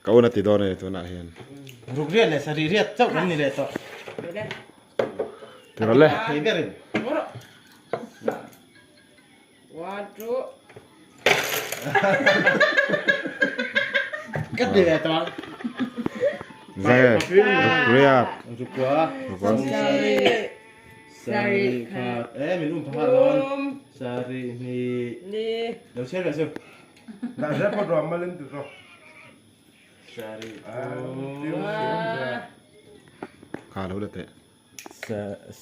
Ka un a ti dawn a ni tunah hian. Ruk riat leh sarih riat chauh kan ni leh tawh. Tiraw le. Thei berin. One, two. Ka ti leh tawh. Zai ruk riat. Rukua. Rukua. Sarih. Sarih khat. Eh min um phahal dawn. Sarih hnih. Ni. Lo chhiar ve chu. Dah zep phawt rawh malin ti zawk. Sarih Kha lo la teh.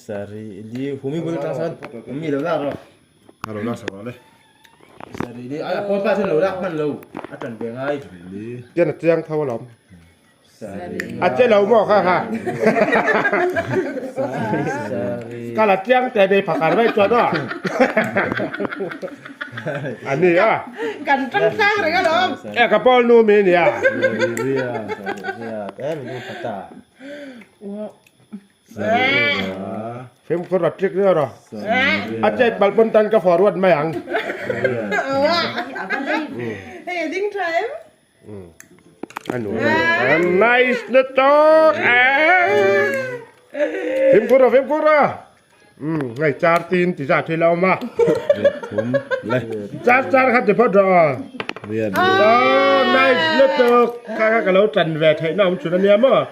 Sarih li humi bul tang sawn mi lo lak rawh. A lo lak sak rawh le. Sarih li a pawn pa chuan lo lak hman lo a tan ve ngai. Tian a chiang tho alawm. A che lo maw kha kha. Ka la chiang te nei phakar mai chuan aw. A ni a. Kan tang tlang reng alawm. E ka pawl nu mi nia. Fimkhur a tlik nia rawh. A chet palh pawn tan ka forward mai ang. Hei a ding tha em? A nuam a ni. Nice na tawk e. Fimkhur rawh fimkhur rawh. Hei char tin ti zat hi la awm a. Thum le. Char char kha ti phawt rawh aw. Rian. Oh nice lutuk. Kha kha ka lo tan ve theihna awm chhun ania maw.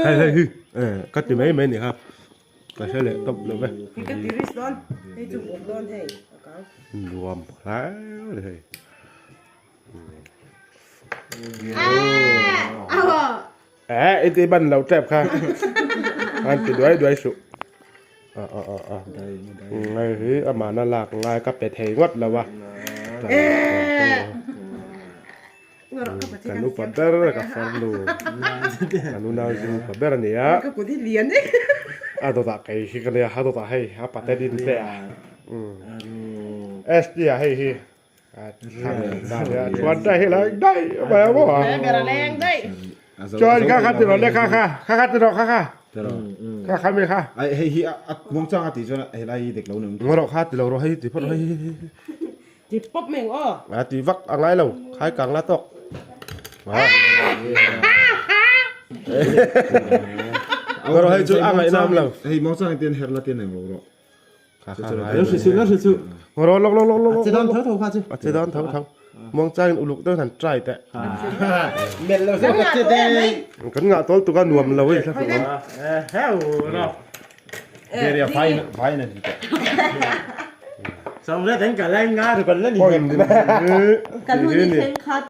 Hei hei hi ka ti mai mai ni kha. Ka hre leh tawp lo ve. Ka ti risk dawn. Hei chu bawk dawn hei. Nuam hle a ni hei. Eh i ti ban lo tep kha. An ti duai duai suh. A a a a. Ngai hi amahna lak ngai ka pe thei ngawt lo a. Kan upa ber ka farnu kan unau chu upa ber a ni a a dawtah kei hi ka nia a dawtah hei a pate din te a ST ah hei hi chuan ta hi lai daih mai a maw chuan kha kha ti rawh le kha kha kha kha ti rawh kha kha kha kha mi kha hei hi a muang chang a tih chuan helai hi dik lo ni ngaw rawh kha ti lo rawh hei ti phawt rawh hei hei hei. Ti pawp mai ang aw. A ti vak a ngai lo, khai kang la tawk. Rawh hei chu a ngaihnam lo. Hei mawng chang tian her la tian eng ro rawh. Kha kha ngai. Lo hri chu, lo hri chu. Rawh lok lok lok lok. A che dawn tho tho kha chu. A che dawn tho tho. Mawng chang in uluk deuh han try teh. Mel lo se ka che te. Kan ngah tawl tuk a nuam lo hei thla fuh awm. Heu ro. Area fine fine a ni teh. Sawm le den ka lai nga ru kan la ni. Point Kan hun hi thleng khat.